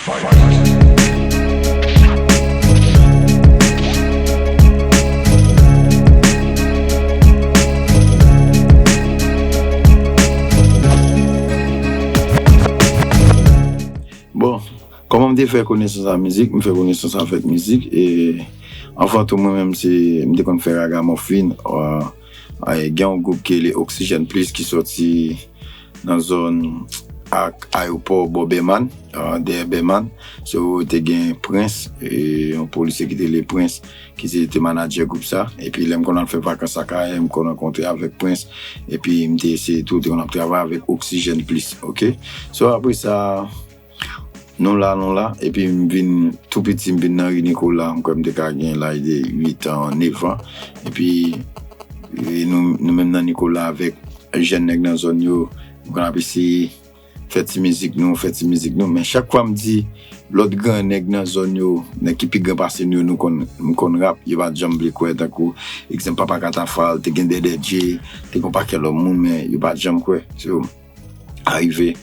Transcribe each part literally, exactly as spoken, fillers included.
Bon, kòman m te fè konesans ak mizik? M fè konesans avèk mizik e anvan tou mwen menm se m te konn fè ragamòfin. Gen yon gwoup ki rele Oxygène Plus ki sòti nan zòn ak ayewopò bò Bèman, dèyè Bèman. So te gen Prince, yon polisye ki te rele Prince ki se te manadjè gwoup sa. Epi lè m konn al fè vakans Akayè, m konn rankontre avèk Prince. Epi m te eseye tou, te konn ap travay avèk Oxygène Plus, oke? So apre sa, nou la, nou la. Epi m vin tou piti, m vin nan ri Nicolas, m kwè m te ka gen laj de uit an, nèf an. Epi e nou, nou menm nan Nicolas avèk jèn nèg nan zòn yo, nou konn ap eseye fè ti mizik nou, fè ti mizik nou. Men chak fwa m di lòt gran nèg nan zòn yo, nèg ki pi gran pase nou yo, nou konn, m konn rap, yo pa t janm vle kwè. Tankou, egzanp, Papa Katafal, te gen Dèdè Dje, te gen yon pakèt lòt moun, men yo pa t janm kwè. So, arive,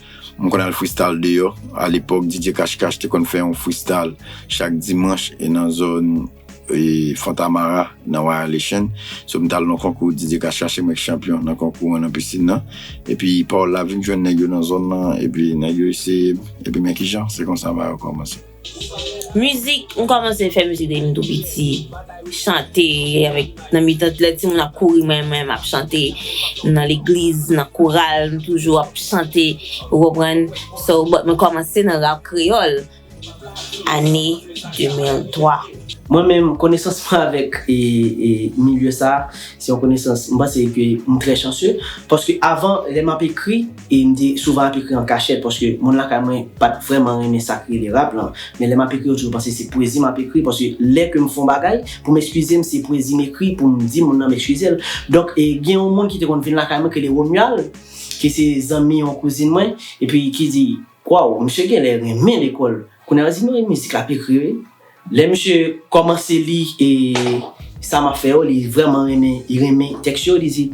m konn al freestyle deyò. Alepòk, D J Cash Cash te konn fè yon freestyle chak dimanch e nan zòn e Fontamara nan Wayaleshen. So m t al nan konkou, D J Cash Cash se mwen k chanpyon nan konkou an nan pisin nan. Epi pawòl la vin jwenn nèg yo nan zòn nan, epi nèg yo eseye m. Epi men kijan, se konsa bagay yo kòmanse. Mizik, m kòmanse fè mizik depi m tou piti. Chante avèk, nan mitan lè timoun ap kouri, mwen menm m ap chante nan legliz, nan koral, m toujou ap chante, ou konprann? So, but mwen kòmanse nan rap kreyòl ane de mil twa. Mwen menm, konesans mwen avèk e, e, milye sa, se yon konesans, m panse ke m trè chanse, paske avan, lè m ap ekri, e m te souvan ap ekri an kachèt, paske moun lakay mwen pa t vrèman renmen sa k rele rap lan. Men lè m ap ekri, yo toujou panse se pwezi m ap ekri, paske lè ke m fè yon bagay, pou m eskize m, se pwezi m ekri, pou m di moun nan m eskize l. Donk, e, gen yon moun ki te konn vin lakay mwen, ki rele Romuald, ki se zanmi yon kouzin mwen, epi ki di, waw, misye genlè renmen lekòl. Kounye a, yo di, non, e mizik l ap ekri, wi. Lè misye kòmanse li, e sa m ap fè yo, li vrèman renmen, li renmen tèks yo, li di,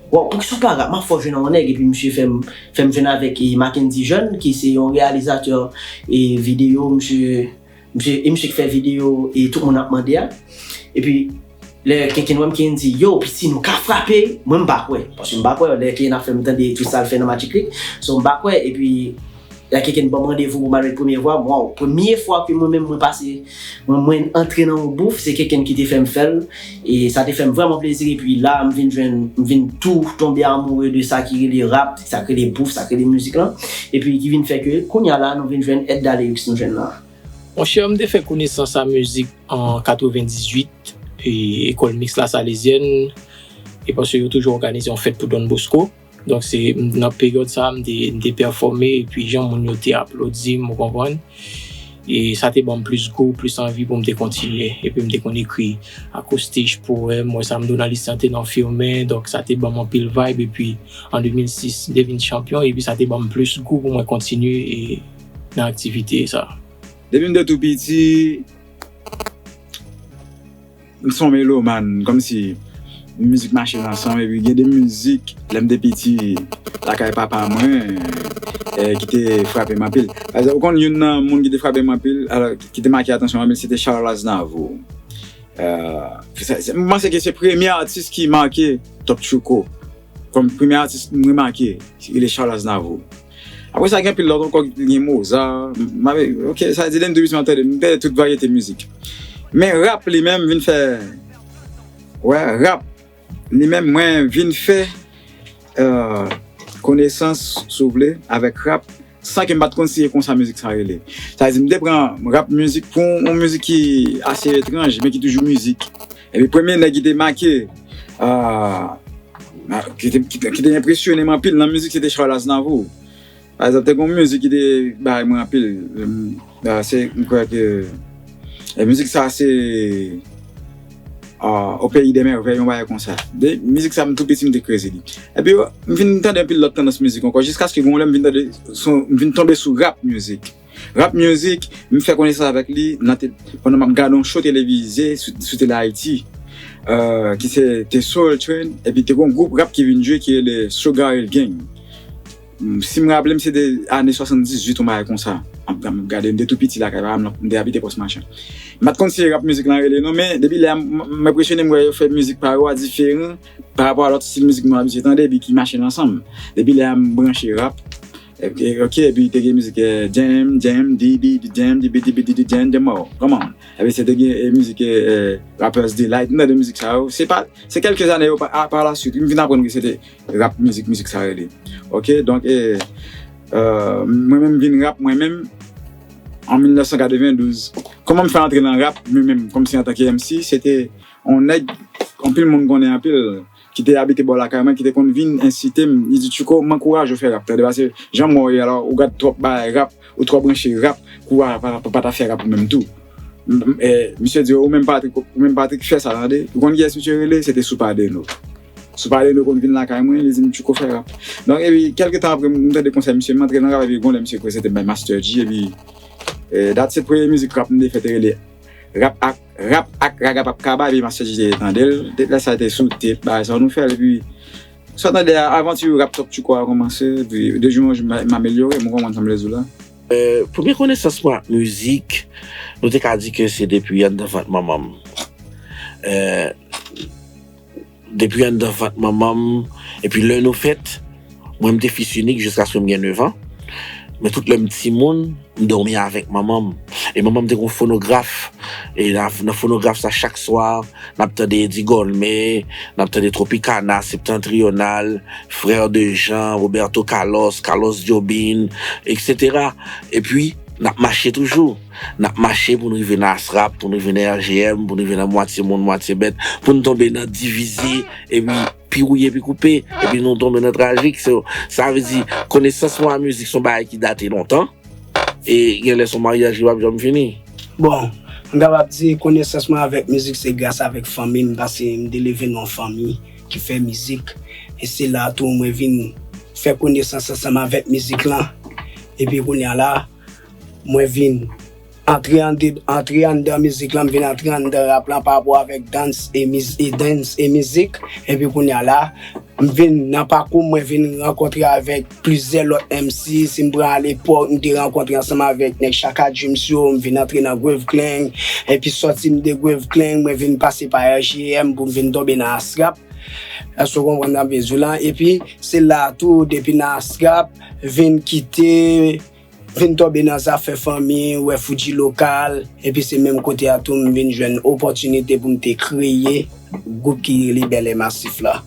waw, poukisa w pa rap? M ap fè w jwe nan yon nèg, epi misye fè m, fè m jwenn avèk, e, Mackendy Jeune, ki se yon reyalizatè, e, videyo, misye, misye, e misye ki fè videyo, e, Tout Moun Ap Mande a. Epi, lè Kenken wè m, Kenken di, yo, piti, nou ka frape, mwen m pa kwè, paske m pa kwè, lè Kenken ap fè m tande tout sa l fè nan Magic Click, so m pa kwè, epi, lè Kenken ban m randevou pou m al met premye vwa m, waw, premye fwa ke mwen menm mwen pase, mwen, mwen antre nan yon bouf, se Kenken ki te fè m fè l, e sa te fè m vrèman plezi, epi la, m vin jwenn, m vin tou tonbe amoure de sa ki rele rap, sa k rele bouf, sa k rele mizik lan, epi ki vin fè ke, kounye a la, nou vin jwenn Edda Lyrics nou jwenn la. Monchè, m te fè konesans a mizik an katrevendizuit, e, ekòl miks Lasalezyèn, e paske yo toujou òganize yon fèt pou Don Bosco. Donk, se, m, nan peryòd sa a, m te, m te pèfòme, epi jan moun yo te aplodi m, ou konprann? E sa te ban m plis gou, plis anvi pou m te kontinye. Epi m te konn ekri akrostich, powèm, wè sa m di w nan lis lan te nan Firmin, donk sa te ban m anpil vibe, epi an de mil sis, m te vin chanpyon, epi sa te ban m plis gou pou mwen kontinye, e, nan aktivite sa a. Depi m te tou piti, m se yon melomàn, kòmsi mizik mache ansanm, epi gen de mizik, lè m te piti, lakay papa mwen, eh, ki te frape m anpil. Pa egzanp, ou konn youn nan moun ki te frape m anpil, alò, ki te make atansyon anpil, se te Charles Aznavour. Eh, se, se, m panse ke se premye atis ki make Top Tchouko. Kòm premye atis m remake, se, li Charles Aznavour. Apre sa, gen anpil lòt ankò ki gen Mozart. M ap, ok, sa vle di, lè m tou piti, m ap tande, m tande tout varyete mizik. Men rap li menm vin fè, wè, rap li menm, mwen vin fè, euh, konesans, si w vle, avèk rap, san ke m pa t konn si e konsa mizik sa rele. Sa vle di, m te pran rap mizik pou yon mizik ki ase etranj, men ki toujou mizik. Epi premye nèg ki te make, euh, ki te, ki te, ki te enpresyone m anpil nan mizik, se te Charles Aznavour. Pa egzanp, te gen yon mizik ki te bay mwen anpil. Em, ah, se, m kwè ke, e mizik sa se, ah, Au pays des merveilles, yon bagay konsa. De, mizik sa, m tou piti, m te kreze li. Epi, m vin tande anpil lòt tandans mizik ankò, jiskaske gen yon lè m vin tande, sou, m vin tonbe sou rap mizik. Rap mizik, m fè konesans avèk li nan te, pandan m ap gade yon show televize sou, sou Tele Ayiti, euh, ki se te Soul Train, epi te gen yon gwoup rap ki vin jwe ki rele Sugar Hill Gang. M- si m raple m, se te ane swasanndizuit, yon bagay konsa. M ap m ap gade, m te tou piti lakay papa m, m te abite Pòs Machan. M pa t konn si rap mizik lan rele non, men depi lè a, m m enpresyone m wè yo fè mizik pa yo a diferan pa rapò a lòt estil mizik nou abitye tande, epi ki mache ansanm. Depi lè a, m branche rap. E- e- Ok, epi te gen mizik, eh, djem, djem, dibi, di djem, dibi, dibi, di di djem, djem, oh, come on. Epi se te gen, eh, mizik, eh, eh, Rappers Delight, m tande mizik sa yo. Se pa, se kèlke zane yo pa, a- pa la swit, m vin aprann ke se te rap mizik, mizik sa rele. Ok, donk, eh, eh, mwen menm vin rap, mwen menm, an mil nèf san katrevendouz. Kòman m fè antre nan rap, mwen menm, kòmsi antanke M C, se te yon nèg, anpil moun konnen anpil, ki te abite bò lakay mwen, ki te konn vin ensite m, li di, "Tchouko, m ankouraje w fè rap, tande, paske jan m wè w ye a la, ou gad twòp bagay rap, ou twò branche rap, pou w pa- pa- pa- pa ta fè rap ou menm tou." M- m- eh, misye di, "Ou menm Patrick, ou menm Patrick, fè sa, tande." Ou konn kiyès misye rele? Se te Soupadeno. Soupadeno konn vin lakay mwen, li di m, "Tchouko, fè rap." Donk, epi, kèlke tan apre, m tande konsèy misye, m antre nan rap, epi gon lè misye prezante m bay Master G, epi, eh, that's it, premye mizik rap m te fè te rele Rap ak, Rap ak Raga Pap Kaba, epi Master G te tande l. Te- lè sa te sou tape, bagay sa nou fè l, epi sa w tande a, avanti rap Tòk Tchouko a kòmanse, epi de jou an jou, m a- m amelyore, m konprann sa m vle di w la. Eh, premye konesans mwen ak mizik, nou te ka di ke se depi anndan vant manman m. Eh, depi anndan vant manman m, epi lè nou fèt, mwen m te fis inik jiskaske m gen nèf an. Men tout lè m timoun, m dòmi avèk manman m. E manman m te gen yon fonograf. E nan, nan fonograf sa, chak swa, n ap tande Eddy Golme, n ap tande Tropicana, Septentrional, Frères de Jean, Roberto Carlos, Carlos Jobin, et cetera. Epi, n ap mache toujou. N ap mache pou n rive nan Asrap, pou n rive nan R G M, pou n rive nan Mwatye Moun, Mwatye Bèt, pou n tonbe nan Divize, epi Pi Wouye, Pi Koupe, epi nou tonbe nan Trajik. So, sa vle di, konesans mwen a mizik se yon bagay ki date lontan, e gen lè se yon maryaj ki p ap janm fini. Bon, m kapab di konesans mwen avèk mizik se gras avèk fanmi m, paske m te leve nan yon fanmi ki fè mizik. E se la tou mwen vin fè konesans ansanm avèk mizik lan. Epi kounye a la, mwen vin antre annde- antre anndan mizik lan, m vin antre anndan rap lan pa rapò avèk dans e miz- e dance e mizik. Epi kounye a la, m vin nan pakou m, mwen vin rankontre avèk plizyè lòt M C. Si m pran alepòk, m te rankontre ansanm avèk nèg Chaka Dreams yo, m vin antre nan Groove Clang. Epi sòti m de Groove Clang, mwen vin pase pa R G M pou m vin tonbe nan Asrap. Èske w konprann sa m vle di w lan? Epi se la tou, depi nan Asrap, vin kite, vin tonbe nan zafè fanmi, wè Foodji Lokal, epi se menm kote a tou m vin jwenn opòtinite pou m te kreye gwoup ki rele Bèlè Masif la.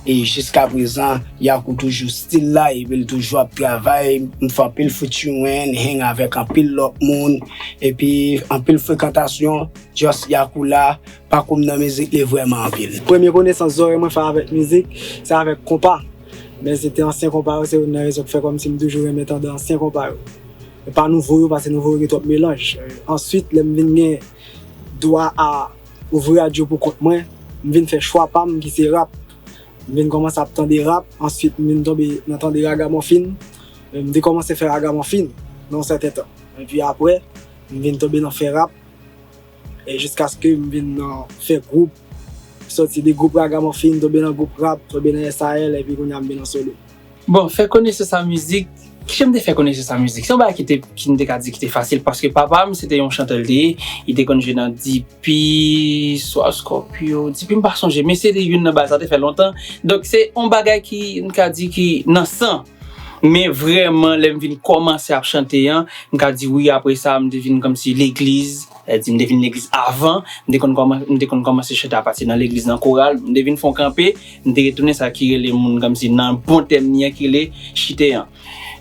E jiskaprezan, Yakou toujou still la, epi l toujou ap travay, m fè anpil featuring, hang avèk anpil lòt moun, epi anpil frekantasyon, just Yakou la, pakou m nan mizik li vrèman anpil. Premye konesans zòrèy mwen fè avèk mizik, se avèk konpa. Men se te ansyen konpa yo, se youn nan rezon ki fè kòmsi m toujou renmen tande ansyen konpa yo. E pa nouvo yo, paske nouvo yo gen twòp melanj. Answit, lè m vin gen dwa a ouvri radyo pou kont mwen, m vin fè chwa pa m ki se rap. M vin kòmanse ap tande rap, answit m vin tonbe nan tande ragamòfin. M te kòmanse fè ragamòfin nan yon sèten tan. Epi apre, m vin tonbe nan fè rap. E jiskaske m vin nan fè gwoup, sòti de gwoup ragamòfin, tonbe nan gwoup rap, tonbe nan S A L, epi kounye a m vin an solo. Bon, fè konesans a mizik, kijan m te fè konesans a mizik? Se yon bagay ki te, ki m te ka di ki te fasil, paske papa m se te yon chantè l te ye, li te konn jwe nan D P, swa Scorpio, D P m pa sonje, men se te youn nan bagay sa te fè lontan. Donk se yon bagay ki, m ka di ki nan san. Men vrèman, lè m vin kòmanse ap chante an, m ka di wi, apre sa, m te vin kòmsi legliz, sètadi m te vin legliz avan, m te konn kòman- m te konn kòmanse chante apati nan legliz, nan koral, m te vin fè yon kanpe, m te retounen sa ki rele moun kòmsi nan bon tèm li an ki rele chite an.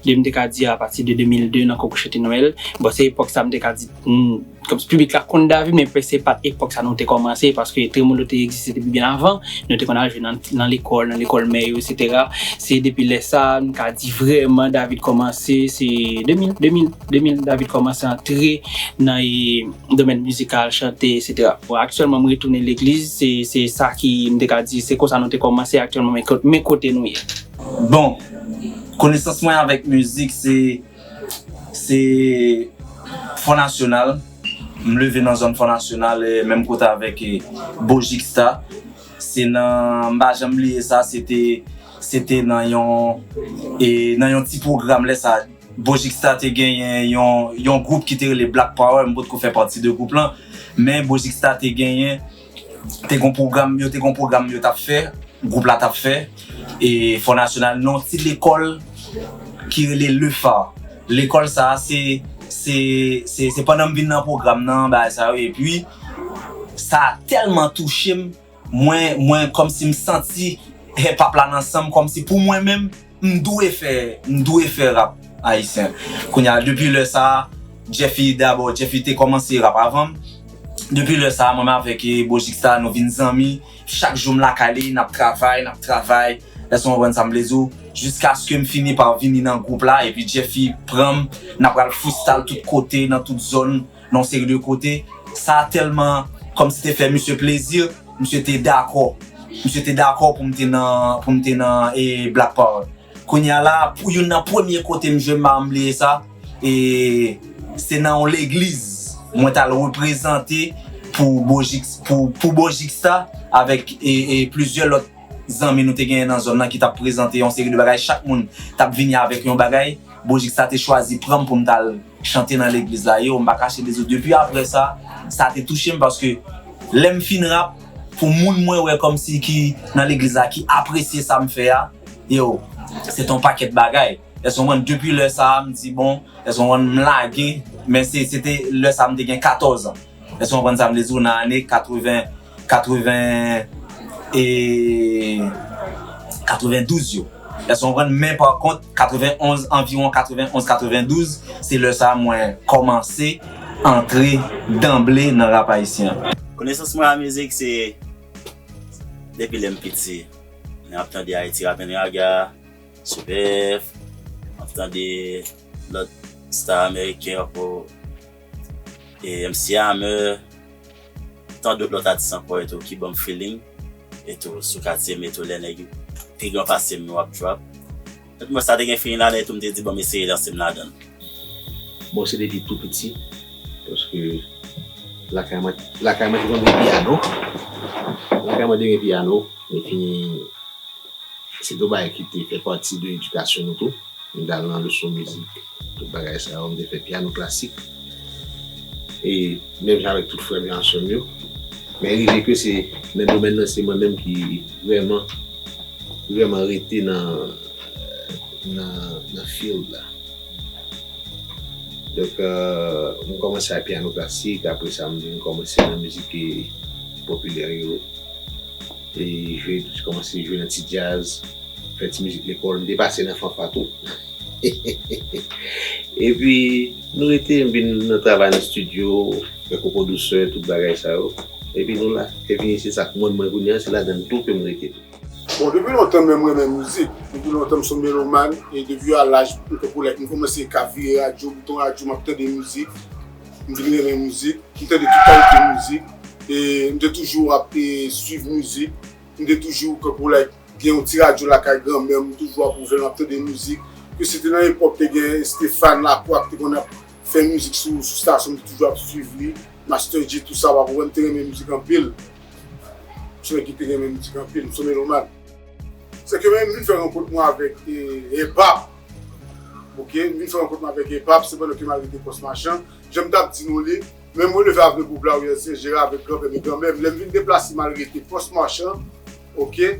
Li m te ka di apati de de mil de nan konkou chante Nwèl. Bon, se epòk sa m te ka di, hmm, kòmsi piblik la konn David, men se pa t epòk sa nou te kòmanse, paske Tremolo te egziste depi byen avan. Nou te konn al jwe nan, nan lekòl, nan lekòl mè yo, etsetera. Se depi lè sa, m ka di vrèman David kòmanse, se de mil, de mil, de mil, David kòmanse antre nan e, domèn mizikal, chante, etsetera. Bon, aktyèlman, m retounen legliz, se, se sa ki, m te ka di, se konsa nou te kòmanse, aktyèlman, men kot- men kote nou ye. Bon, konesans mwen avèk mizik, se, se Fò Nasyonal. M leve nan zòn Fò Nasyonal, eh, menm kote avèk, eh, Bojiksta. Se nan, m pa janm bliye sa, se te, Se te nan yon, e, nan yon ti pwogram lè sa. Bojiksta te genyen yon, yon gwoup ki te rele Black Power, m potko fè pati de gwoup lan, men Bojiksta te genyen, te gon pwogram, yo te gon pwogram yo t ap fè, gwoup la t ap fè, e Fò Nasyonal, nan yon ti lekòl ki rele Le Phare. Lekòl sa a, se, se, se, se pandan m vin nan pwogram nan, bagay sa yo, epi sa tèlman touche m, mwen, mwen kòmsi m santi hip hop la nan san m, kòmsi pou mwen menm, m dwe fè, m dwe fè rap ayisyen. Kounye a, depi lè sa a, Jeffy dabò, Jeffy te kòmanse rap avan m. Depi lè sa a, mwen menm avèk, e, Bojiksta, nou vin zanmi. Chak jou m lakay li, n ap travay, n ap travay. Èske w konprann sa m vle di w? Jiskaske m fini pa vini nan gwoup la, epi Jeffy pran m, n ap pral freestyle tout kote, nan tout zòn, nan yon seri de kote. Sa tèlman kòmsi te fè misye plezi, misye te dakò. Misye te dakò pou m te nan, pou m te nan, e, Black Power. Kounye a la, pou youn nan premye kote m jwe, m pa janm bliye sa, e, se nan yon legliz mwen t al reprezante pou Bojik, pou, pou Bojiksta avèk, e, e, plizyè lòt zanmi nou te genyen nan zòn nan ki t ap prezante yon seri de bagay. Chak moun t ap vini avèk yon bagay. Bojiksta te chwazi pran m pou m t al chante nan legliz la. Yo, m pa kache de zot. Depi apre sa, sa te touche m paske lè m fin rap, pou moun mwen wè kòmsi ki nan legliz la, ki apresye sa m fè a, yo, se te yon pakèt bagay. Èske w konprann? Depi lè sa a, m di, bon, èske w konprann, m lage, men se, se te lè sa a, m te gen katòz an. Èske w konprann sa m vle di w? Nan ane katreven, katreven, e, katrevendouz yo. Èske w konprann? Men pa kont, katrevenonz, anviwon katrevenonz, katrevendouz, se lè sa a mwen kòmanse antre danble nan rap ayisyen an. Konesans mwen a mizik, se depi lè m piti. Lè m ap tande Haiti Rap and Raga, Super F, m ap tande lòt star ameriken ankò, e M C Hammer, tan dòt lòt atis ankò etou ki ban m feeling etou sou katye m etou lè nèg pi gran pase m yo ap drop. Donk mwen sa te gen feeling ladan etou m te di bon m eseye lanse m ladan l. Bon, se depi tou piti, paske lakay mwen, lakay mwen te konn gen pyano. Lakay mwen te gen pyano, epi se de bagay ki te fè pati de edikasyon nou tou. M te al nan leson mizik, tout bagay sa yo, m te fè pyano klasik. E menm jan avèk tout frè m yo ak sè m yo. Men rive ke se nan domèn nan, se mwen menm ki vrèman, vrèman rete nan, nan, nan field la. Donk, euh, m kòmanse ak pyano klasik, apre sa m vin kòmanse nan mizik, e, popilè yo. E jwe, kòmanse jwe nan ti djaz, fè ti mizik lekòl, m te pase nan fanfa tou. Epi, nou rete, m vin nan travay nan estidyo, fè Koko Dousè, tout bagay sa yo. Epi nou la. Epi se sa k mwen, mwen kounye a, se ladan l tou ke m rete tou. Bon, depi lontan menm m renmen mizik. Depi lontan m se yon melomàn, e depi a laj m te kolèk, m kòmanse ka vire radyo, bouton radyo, m ap tande mizik. M vin renmen mizik. M tande tout kalite mizik. E m te toujou ap, e, swiv mizik. M te toujou, kankou, like, gen yon ti radyo lakay granmè m, m toujou ap ouvè l, m ap tande mizik. Ke se te nan epòk te gen Stéphane Lacroix ki te konn ap fè mizik sou, sou stasyon, m te toujou ap swiv li. Master J, tout sa, w ap wè m te renmen mizik anpil. M se nèg ki te renmen mizik anpil, m se melomàn. Se ke men m vin fè rankont mwen avèk, e, hip hop. Oke, m vin fè rankont mwen avèk hip hop, se pandan ke m al rete Pòs Machan. Jan m t ap di nou li, men mwen leve avèk gwoup la, Wilson Jera avèk granpè m e granmè m. Lè m vin deplase m al rete Pòs Machan, oke,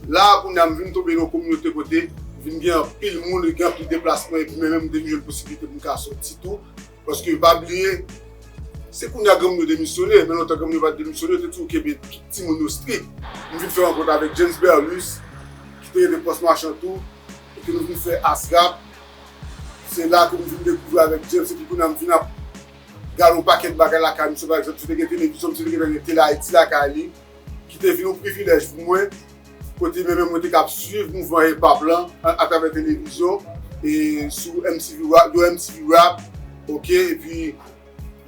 la a kounye a m vin tonbe nan yon kominote kote vin gen anpil moun, gen anpil deplasman, epi mwen menm m te vin jwenn posiblite pou m ka sòti tou. Paske pa bliye, se kounye a granmoun yo demisyone, men lontan granmoun yo pa t demisyone, yo te toujou kenbe tout timoun yo strik. M vin fè rankont avèk James Berlus, ki te rete Pòs Machan tou, e ke nou vin fè As Rap. Se la ke m vin dekouvri avèk James, epi kounye a m vin ap gade yon pakèt bagay lakay misye, pa egzanp, si te gen televizyon, misye te gentan gen Tele Ayiti lakay li, ki te vin yon privilèj pou mwen, kote mwen menm mwen te kab swiv mouvman hip hop lan a- atravè televizyon, e sou M T V Rap, yo M T V Rap, oke, epi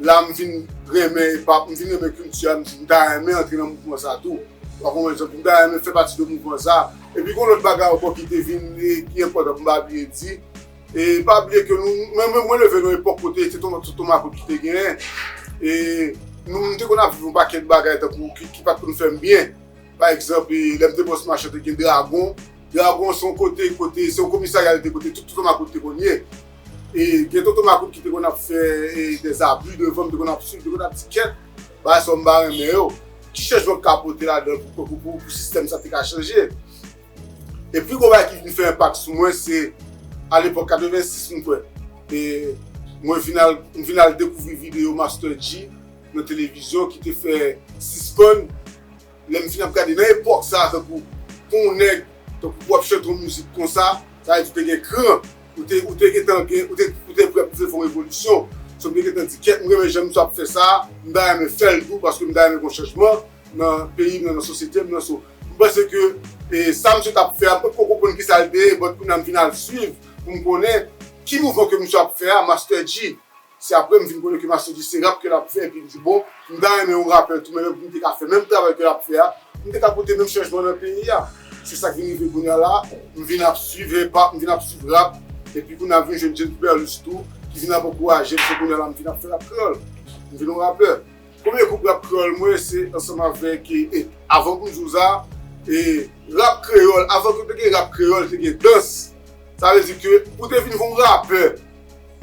la m vin renmen hip hop, m vin renmen kilti a, m di m ta renmen antre nan mouvman sa tou. W ap konprann, m ta renmen fè pati de mouvman sa. Epi gen yon lòt bagay ankò ki te vin, e ki enpòtan pou m pa bliye di, e pa bliye ke nou, mwen, mwen, mwen leve nan epòk kote se Toma, Toma Kot ki te genyen. E nou, nou te konn ap viv yon pakèt bagay tankou ki, ki pa t konn fè m byen. Pa egzanp, e, lè m te Pòs Machan te gen Dragon, Dragon se yon kote, kote, se yon komisarya li te, kote tout Tonton Makout te konn ye. E gen Tonton Makout ki te konn ap fè e, des abus devan m, te konn ap swiv, te konn ap di kèt, bagay sa yo m pa renmen yo. Ki chanjman k ka pote ladan pou, pou, pou, pou sistèm sa te ka chanje? E pi gwo bagay ki vin fè enpak sou mwen, se alepòk katrevensis, m kwè. E mwen vin al, m vin al dekouvri videyo Master G nan televizyon ki te fè sispann lè m fin ap gade nan epòk sa a, tankou pou yon nèg, tankou pou w ap chante yon mizik konsa, sa vle di w te gen kran, ou te, ou te gentan gen, ou te, ou te prè pou te fè yon revolisyon. So, m te gentan di, kèt, m renmen jan misye ap fè sa, m ta renmen fè l tou, paske m ta renmen gen yon chanjman nan peyi m nan, nan sosyete m nan. So, m panse ke e, sa misye t ap fè a, m potko konprann kisa l te ye, but kounye a m vin al swiv pou m konnen ki mouvman ke misye ap fè a, Master G. Se apre m vin konnen ke Master G se rap ke l ap fè, epi m di, bon, m ta renmen yon rapè tou, men m te ka fè menm travay ke l ap fè a, m te ka pote menm chanjman nan peyi a. Se sa k vin rive kounye a la, m vin ap swiv hip hop, m vin ap swiv rap, epi kounye a m vin jwenn James Berlus tou, ki vin ap ankouraje m, se kounye a la m vin ap fè rap kreyòl. M vin yon rapè. Premye gwoup rap kreyòl mwen, se ansanm avèk, e, e, avan pou m di w sa, e, rap kreyòl, avan ke te gen rap kreyòl, te gen dans. Sa vle di ke pou te vin yon rapè,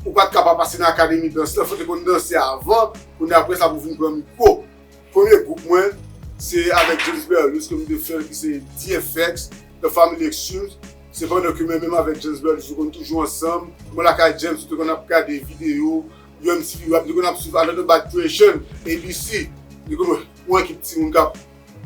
ou pa t ka pa pase nan akademi dans lan, fò w te konn danse avan, kounye a apre sa pou w vin pran mikwo. Premye gwoup mwen, se avèk James Berlus ke m te fè l, ki se D F X, The Family Extremes. Se pandan ke mwen menm avèk James Berlus, nou konn toujou ansanm. Mwen lakay James, nou te konn ap gade videyo, U M T V Rap, nou te konn ap swiv Another Bad Creation, A B C. Nou konn wè ki timoun k ap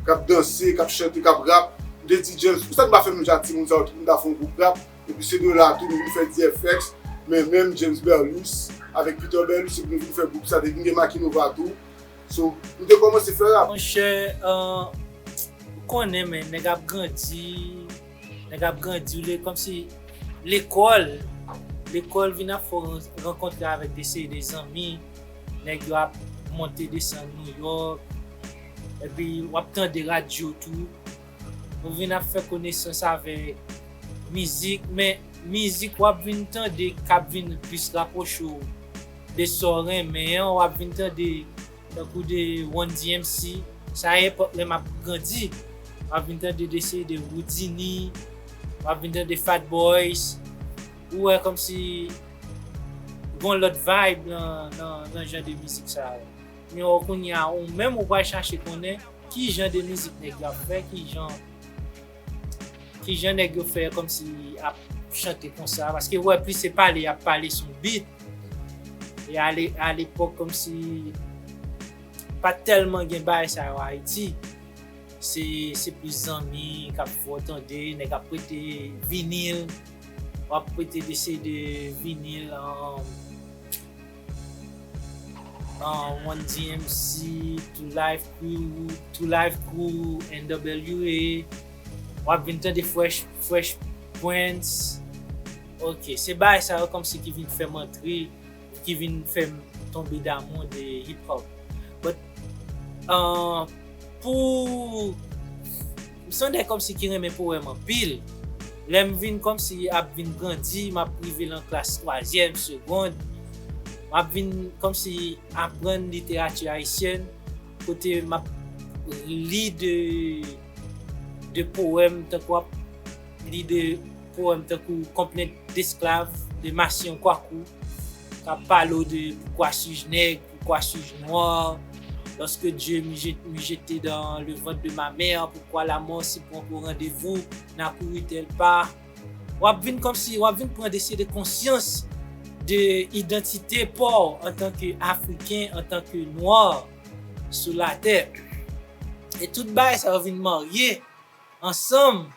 k ap danse, k ap chante, k ap rap. M te di James, poukisa n pa fè menm jan ak timoun sa yo tou, pou n ta fè yon gwoup rap? Epi se de la tou, nou vin fè D F X, men menm James Berlus, avèk Peter Berlus, epi nou vin fè gwoup sa, te vin gen Makinova tou. So, nou te kòmanse fè rap. Monchè, euh, ou konnen, men, nèg ap grandi, nèg ap grandi, ou le, kòmsi lekòl, lekòl vin ap fè w rankontre avèk de seri de zanmi, nèg yo ap monte desann Nouyòk, epi w ap tande radyo tou. Ou vin ap fè konesans avèk mizik, men mizik w ap vin tande k ap vin plis rapwoche w de sa w renmen an, w ap vin tande tankou de Run D M C, sa epòk lè m ap grandi, w ap vin tande de seri de Houdini, w ap vin tande Fat Boys, ou wè kòmsi gon lòt vibe nan, nan, nan jan de mizik sa yo. Men w kounye a, ou menm ou pral chache konnen ki jan de mizik nèg yo ap fè, ki jan, ki jan nèg yo fè kòmsi ap chante konsa. Paske w wè plis se pale y ap pale sou beat. E ale, alepòk kòmsi pa t tèlman gen bagay sa yo Ayiti. Se, se plis zanmi k ap fè w tande, nèg ap prete vinil, w ap prete de C D vinil, um, um, Run D M C, Two Live Crew, Two Live Crew, N W A, w ap vin tande Fresh, Fresh Prince. Ok, se bagay sa yo kòmsi ki vin fè m antre ki vin fè m tonbe damou de hip hop. But, uh, pou m se yon nèg kòmsi ki renmen powèm anpil. Lè m vin kòmsi ap vin grandi, m ap rive nan klas twazyèm, segond, m ap vin kòmsi aprann literati ayisyèn, kote m ap li de, de powèm, tankou ap li de powèm tankou Konplent d'esclave de Massillon Kwakou, k ap pale w de pourquoi suis-je nèg, pourquoi suis-je noir, lorsque Dieu m'eut jeté dans le ventre de ma mère, pourquoi la mort si prompt au rendez-vous, n'accourut-elle pas? W ap vin kòmsi, w ap vin pran de seri de konsyans de idantite pa w antanke Afriken, antanke nwa sou latè. E tout bagay sa yo vin marye ansanm,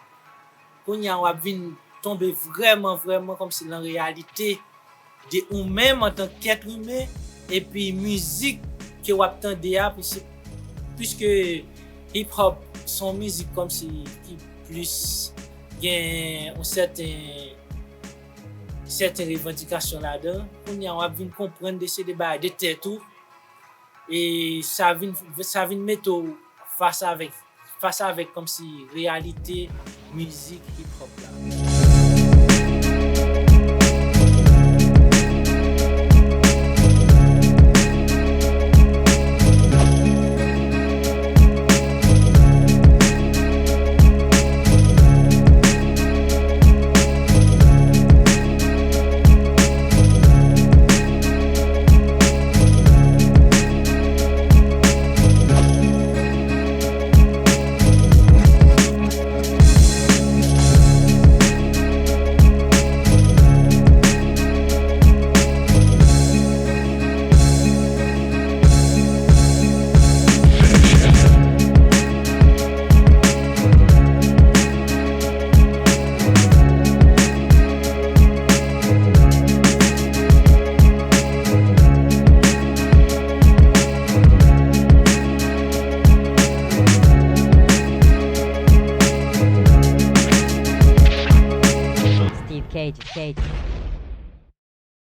kounye a w ap vin tonbe vrèman, vrèman kòmsi nan reyalite de ou menm antanke èt imen, epi mizik ke w ap tande a, piske, piske hip hop se yon mizik kòmsi ki plis gen yon sèten, sèten revandikasyon ladan. Kounye a w ap vin konprann de se de bagay de tèt ou, e sa vin, sa vin mete w fas avèk, fas avèk kòmsi reyalite mizik hip hop la. Hey.